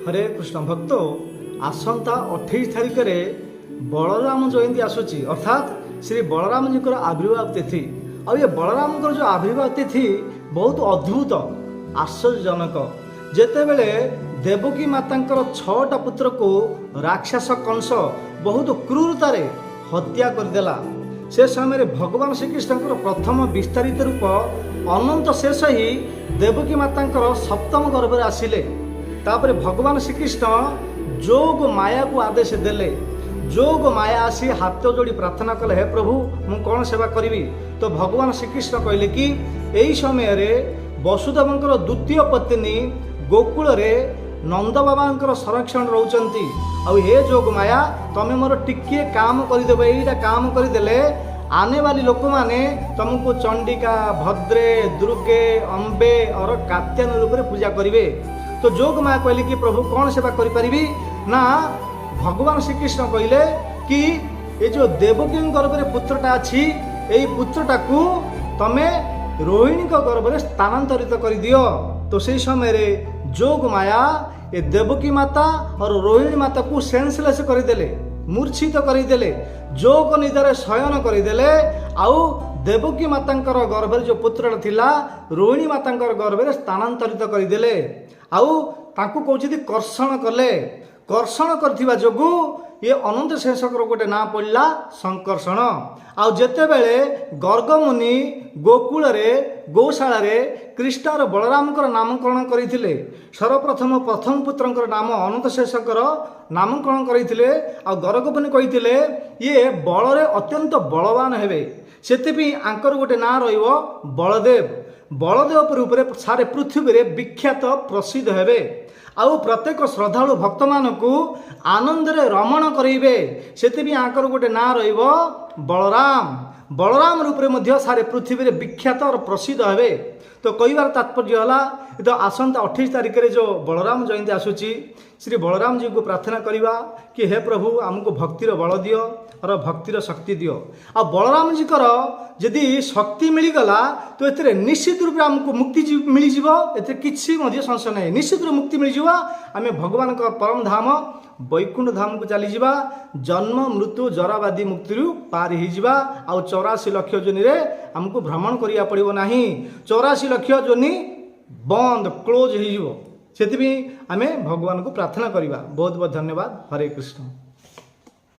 ହରେ କୃଷ୍ଣ ଭକ୍ତ, ଆସନ୍ତା 28 ତାରିଖରେ ବଳରାମ ଜୟନ୍ତୀ ଆସୁଛି, ଅର୍ଥାତ୍ ଶ୍ରୀ ବଳରାମଜୀଙ୍କର ଆବିର୍ଭାବ ତିଥି। ଆଉ ଏ ବଳରାମଙ୍କର ଯେଉଁ ଆବିର୍ଭାବ ତିଥି ବହୁତ ଅଦ୍ଭୁତ, ଆଶ୍ଚର୍ଯ୍ୟଜନକ। ଯେତେବେଳେ ଦେବକୀ ମାତାଙ୍କର ଛଅଟା ପୁତ୍ରକୁ ରାକ୍ଷସ କଂସ ବହୁତ କ୍ରୁରତାରେ ହତ୍ୟା କରିଦେଲା, ସେ ସମୟରେ ଭଗବାନ ଶ୍ରୀକୃଷ୍ଣଙ୍କର ପ୍ରଥମ ବିସ୍ତାରିତ ରୂପ ଅନନ୍ତ ଶେଷ ହିଁ ଦେବକୀ ମାତାଙ୍କର ସପ୍ତମ ଗର୍ଭରେ ଆସିଲେ। ତାପରେ ଭଗବାନ ଶ୍ରୀକୃଷ୍ଣ ଯୋଗ ମାୟାକୁ ଆଦେଶ ଦେଲେ। ଯୋଗ ମାୟା ଆସି ହାତ ଯୋଡ଼ି ପ୍ରାର୍ଥନା କଲେ, "ହେ ପ୍ରଭୁ, ମୁଁ କ'ଣ ସେବା କରିବି?" ତ ଭଗବାନ ଶ୍ରୀକୃଷ୍ଣ କହିଲେ କି ଏହି ସମୟରେ ବସୁଦେବଙ୍କର ଦ୍ୱିତୀୟ ପତ୍ନୀ ଗୋକୁଳରେ ନନ୍ଦ ବାବାଙ୍କର ସଂରକ୍ଷଣ ରହୁଛନ୍ତି। ଆଉ ହେ ଯୋଗ ମାୟା, ତମେ ମୋର ଟିକିଏ କାମ କରିଦେବ। ଏଇଟା କାମ କରିଦେଲେ ଆନେବାଲି ଲୋକମାନେ ତମକୁ ଚଣ୍ଡିକା, ଭଦ୍ରେ, ଦୁର୍ଗେ, ଅମ୍ବେ ଅର କାତ୍ୟାୟନ ରୂପରେ ପୂଜା କରିବେ। ତ ଯୋଗ ମାୟା କହିଲେ କି ପ୍ରଭୁ, କ'ଣ ସେବା କରିପାରିବି? ନା, ଭଗବାନ ଶ୍ରୀକୃଷ୍ଣ କହିଲେ କି ଏ ଯେଉଁ ଦେବକୀଙ୍କ ଗର୍ଭରେ ପୁତ୍ରଟା ଅଛି, ଏଇ ପୁତ୍ରଟାକୁ ତମେ ରୋହିଣୀଙ୍କ ଗର୍ଭରେ ସ୍ଥାନାନ୍ତରିତ କରିଦିଅ। ତ ସେଇ ସମୟରେ ଯୋଗ ମାୟା ଏ ଦେବକୀ ମାତା और ରୋହିଣୀ ମାତାକୁ ସେନ୍ସଲେସ୍ କରିଦେଲେ, ମୂର୍ଚ୍ଛିତ କରିଦେଲେ, ଯୋଗ ନିଦରେ ଶୟନ କରିଦେଲେ। ଆଉ ଦେବକୀ ମାତାଙ୍କର ଗର୍ଭରେ ଯେଉଁ ପୁତ୍ରଟା ଥିଲା, ରୋହିଣୀ ମାତାଙ୍କର ଗର୍ଭରେ ସ୍ଥାନାନ୍ତରିତ କରିଦେଲେ। ଆଉ ତାଙ୍କୁ କହୁଛନ୍ତି କର୍ଷଣ କଲେ। କର୍ଷଣ କରିଥିବା ଯୋଗୁଁ ଏ ଅନନ୍ତ ଶେଷଙ୍କର ଗୋଟେ ନାଁ ପଡ଼ିଲା ସଂକର୍ଷଣ। ଆଉ ଯେତେବେଳେ ଗର୍ଗମୁନି ଗୋକୁଳରେ ଗୋଶାଳାରେ କୃଷ୍ଣର ବଳରାମଙ୍କର ନାମକରଣ କରିଥିଲେ, ସର୍ବପ୍ରଥମ ପ୍ରଥମ ପୁତ୍ରଙ୍କର ନାମ ଅନନ୍ତ ଶେଷଙ୍କର ନାମକରଣ କରିଥିଲେ। ଆଉ ଗର୍ଗମୁନି କହିଥିଲେ, ଇଏ ବଳରେ ଅତ୍ୟନ୍ତ ବଳବାନ ହେବେ, ସେଥିପାଇଁ ଆଙ୍କର ଗୋଟେ ନାଁ ରହିବ ବଳଦେବ। ବଳଦେବ ରୂପରେ ସାରେ ପୃଥିବୀରେ ବିଖ୍ୟାତ ପ୍ରସିଦ୍ଧ ହେବେ ଆଉ ପ୍ରତ୍ୟେକ ଶ୍ରଦ୍ଧାଳୁ ଭକ୍ତମାନଙ୍କୁ ଆନନ୍ଦରେ ରମଣ କରାଇବେ। ସେଥିପାଇଁ ଆଙ୍କର ଗୋଟେ ନାଁ ରହିବ ବଳରାମ। ବଳରାମ ରୂପରେ ମଧ୍ୟ ସାରେ ପୃଥିବୀରେ ବିଖ୍ୟାତ ଓ ପ୍ରସିଦ୍ଧ ହେବେ। ତ କହିବାର ତାତ୍ପର୍ଯ୍ୟ ହେଲା, ତ ଆସନ୍ତା 28 ତାରିଖରେ ଯେଉଁ ବଳରାମ ଜୟନ୍ତୀ ଆସୁଛି, ଶ୍ରୀ ବଳରାମଜୀଙ୍କୁ ପ୍ରାର୍ଥନା କରିବା କି ହେ ପ୍ରଭୁ, ଆମକୁ ଭକ୍ତିର ବଳ ଦିଅ और ଭକ୍ତିର ଶକ୍ତି ଦିଅ। ଆଉ ବଳରାମଜୀଙ୍କର ଯଦି ଶକ୍ତି ମିଳିଗଲା, ତ ଏଥିରେ ନିଶ୍ଚିତ ରୂପରେ ଆମକୁ ମୁକ୍ତି ମିଳିଯିବ। ଏଥିରେ କିଛି ମଧ୍ୟ ସଂଶୟ ନାହିଁ। ନିଶ୍ଚିତ ରୂପେ ମୁକ୍ତି ମିଳିଯିବ। ଆମେ ଭଗବାନଙ୍କ ପରମ ଧାମ ବୈକୁଣ୍ଠ ଧାମକୁ ଚାଲିଯିବା। ଜନ୍ମ, ମୃତ୍ୟୁ, ଜରାବ୍ୟାଧି ମୁକ୍ତିରୁ ପାରି ହେଇଯିବା। ଆଉ 84 ଲକ୍ଷ ଯୋନିରେ ଆମକୁ ଭ୍ରମଣ କରିବାକୁ ପଡ଼ିବ ନାହିଁ। 84 ଲକ୍ଷ ଯୋନି ବନ୍ଦ, କ୍ଲୋଜ୍ ହେଇଯିବ। ସେଥିପାଇଁ ଆମେ ଭଗବାନଙ୍କୁ ପ୍ରାର୍ଥନା କରିବା। ବହୁତ ବହୁତ ଧନ୍ୟବାଦ। ହରେ କୃଷ୍ଣ।